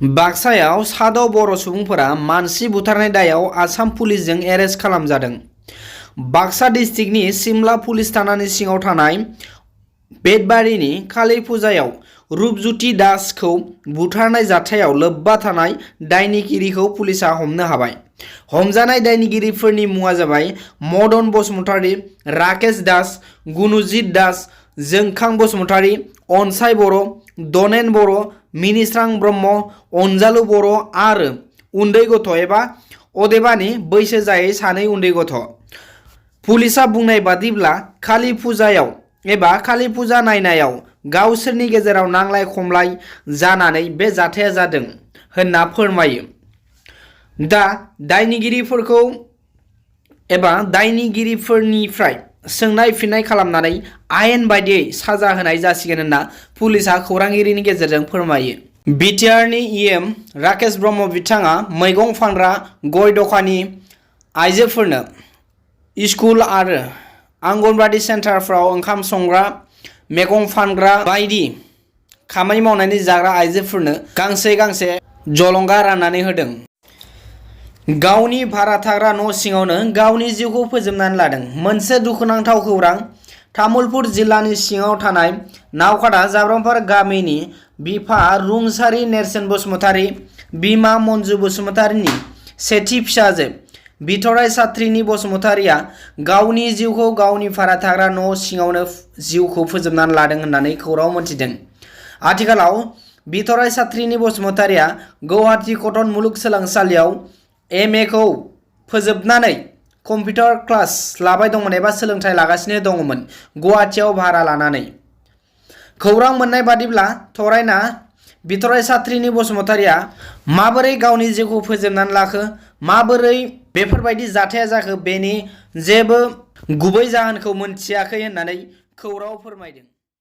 बाक्सायाव साद' बर' सुबुंफोरा मानसि बुथारनाय दायाव आसाम पुलिसजों एरेस्ट खालामजादों। बाक्सा डिस्ट्रिक्टनि सिमला पुलिस थानानि सिङाव थानाय बेदबारिनि काली फुजायाव रुपज्योति दासखौ बुथारनाय जाथायाव लोब्बा थानाय दायनिगिरिखौ पुलिसा हमनो हाबाय। हमजानाय दायनिगिरिफोरनि मुङा जाबाय मदन बसुमतारी, राकेश दास, गुनुजित दास, जोंखां बसुमतारी, अनसाय बर', दनेन बर', मिनिस्रां ब्रह्म, अनजालु बर' आरो उन्दै गथ' एबा अदेबानि बैसो जायै सानै उन्दै गथ'। पुलिसा बुंनाय बादिब्ला काली फुजायाव एबा काली फुजा नायनायाव गावसोरनि गेजेराव नांलाय खमलाय जानानै बे जाथाया जादों होनना फोरमायो। दा दायनिगिरिफोरखौ एबा दायनिगिरिफोरनिफ्राय सोंनाय फिननाय खालामनानै आयेन बायदियै साजा होनाय जासिगोन होनना पुलिसा खौरांगिरिनि गेजेरजों फोरमायो। बिटिआरनि इएम राकेश ब्रह्म बिथाङा मैगं फानग्रा, गय दखानि आइजोफोरनो स्कुल आरो आंगनबादि सेन्टारफ्राव ओंखाम संग्रा, मैगं फानग्रा बायदि खामानि मावनानै जाग्रा आइजोफोरनो गांसे गांसे जलंगा राननानै होदों। गावनि भारा थाग्रा न' सिङावनो गावनि जिउखौ फोजोबनानै लादों। मोनसे दुखुनांथाव खौरां। तामुलपुर जिल्लानि सिङाव थानाय नावखादा जाब्रांपार गामिनि बिफा रुंसारि नेरसोन बसुमतारी, बिमा मन्जु बसुमतारीनि सेथि फिसाजो बिथराय सात्रिनि बसुमतारीया गावनि जिउखौ गावनि भारा थाग्रा न' सिङावनो जिउखौ फोजोबनानै लादों होननानै खौरां मोनथिदों। आथिखालाव बिथराय सात्रिनि बसुमतारीया गुवाहाटी कटन मुलुगसोलोंसालियाव MA खौ फोजोबनानै कम्पिउटार क्लास लाबाय दंमोन एबा सोलोंथाइ लागासिनो दङमोन गुवाहाटीआव भारा लानानै। खौरां मोननाय बादिब्ला थरायना बिथराय सात्रिनि बसुमतारीया माबोरै गावनि जिउखौ फोजोबनानै लाखो, माबोरै बेफोरबायदि जाथाया जाखो बेनि जेबो गुबै जाहोनखौ मोनथियाखै होननानै खौराङाव फोरमायदों।